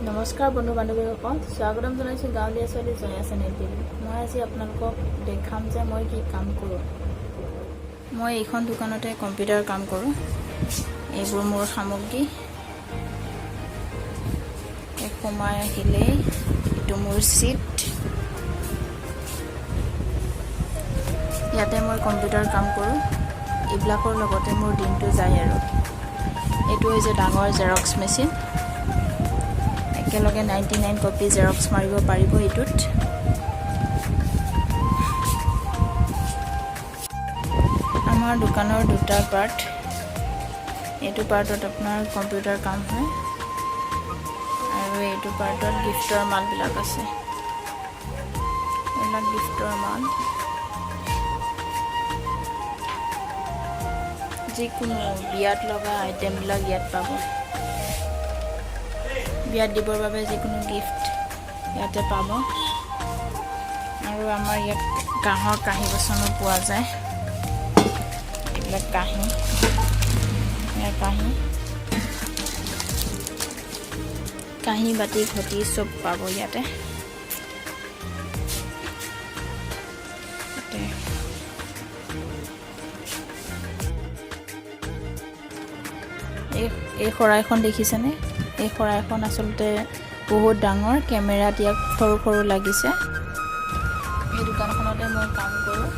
নমস্কাৰ বন্ধু বান্ধৱীসকল, স্বাগতম জনাইছোঁ গাঁৱলীয়া ছোৱালী জয়া চেনেলটিলৈ। মই আজি আপোনালোকক দেখাম যে মই কি কাম কৰোঁ। মই এইখন দোকানতে কম্পিউটাৰ কাম কৰোঁ। এইবোৰ মোৰ সামগ্ৰী। এই সোমাই আহিলেই এইটো মোৰ চিট। ইয়াতে মই কম্পিউটাৰ কাম কৰোঁ। এইবিলাকৰ লগতে মোৰ দিনটো যায়। আৰু এইটো হৈছে ডাঙৰ জেৰক্স মেচিন। একেলগে 99 কপি জেৰক্স মাৰিব পাৰিব এইটোত। আমাৰ দোকানৰ দুটা পাৰ্ট। এইটো পাৰ্টত আপোনাৰ কম্পিউটাৰ কাম হয় আৰু এইটো পাৰ্টত গিফ্টৰ মালবিলাক আছে। এইবিলাক গিফ্টৰ মাল। যিকোনো বিয়াত লগা আইটেমবিলাক ইয়াত পাব। বিয়াত দিবৰ বাবে যিকোনো গিফ্ট ইয়াতে পাব। আৰু আমাৰ ইয়াত কাঁহৰ কাঁহী বাচনো পোৱা যায়। এইবিলাক কাঁহী, এয়া কাঁহী, কাঁহী, বাতি, ঘটি চব পাব ইয়াতে। ইয়াতে এই শৰাইখন দেখিছেনে? এই শৰাইখন আচলতে বহুত ডাঙৰ। কেমেৰাত ইয়াক সৰু সৰু লাগিছে। এই দোকানখনতে মই কাম কৰোঁ।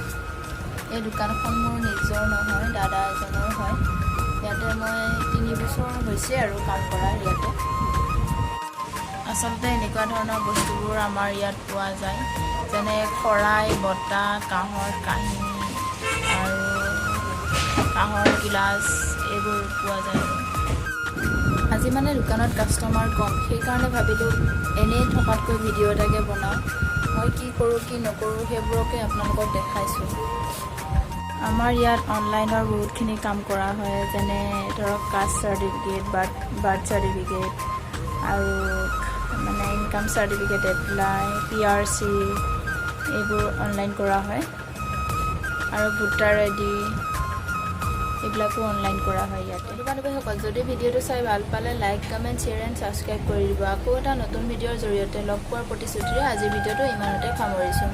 এই দোকানখন মোৰ নিজৰ নহয়, দাদা এজনৰ হয়। ইয়াতে মই 3 বছৰ হৈছে আৰু কাম কৰা ইয়াতে। আচলতে এনেকুৱা ধৰণৰ বস্তুবোৰ আমাৰ ইয়াত পোৱা যায়, যেনে শৰাই, বটা, কাঁহৰ কাঁহী আৰু কাঁহৰ গিলাচ, এইবোৰ পোৱা যায়। আৰু আজি মানে দোকানত কাষ্টমাৰ কম, সেইকাৰণে ভাবিলোঁ এনেই থকাতকৈ ভিডিঅ' এটাকে বনাওঁ। মই কি কৰোঁ, কি নকৰোঁ, সেইবোৰকে আপোনালোকক দেখাইছোঁ। আমাৰ ইয়াত অনলাইনৰ বহুতখিনি কাম কৰা হয়, যেনে ধৰক কাষ্ট চাৰ্টিফিকেট, বাৰ্থ চাৰ্টিফিকেট আৰু মানে ইনকাম চাৰ্টিফিকেট এপ্লাই, পিআৰচি, এইবোৰ অনলাইন কৰা হয়। আৰু ভোটাৰ আইডি, এইবিলাকো অনলাইন কৰা হয় ইয়াতে। বন্ধু বান্ধৱীসকল, যদি ভিডিঅ'টো চাই ভাল পালে like, comment, share and subscribe কৰি দিব। আকৌ এটা নতুন ভিডিঅ'ৰ জৰিয়তে লগ পোৱাৰ প্ৰতিশ্ৰুতিৰে আজিৰ ভিডিঅ'টো ইমানতে সামৰিছোঁ।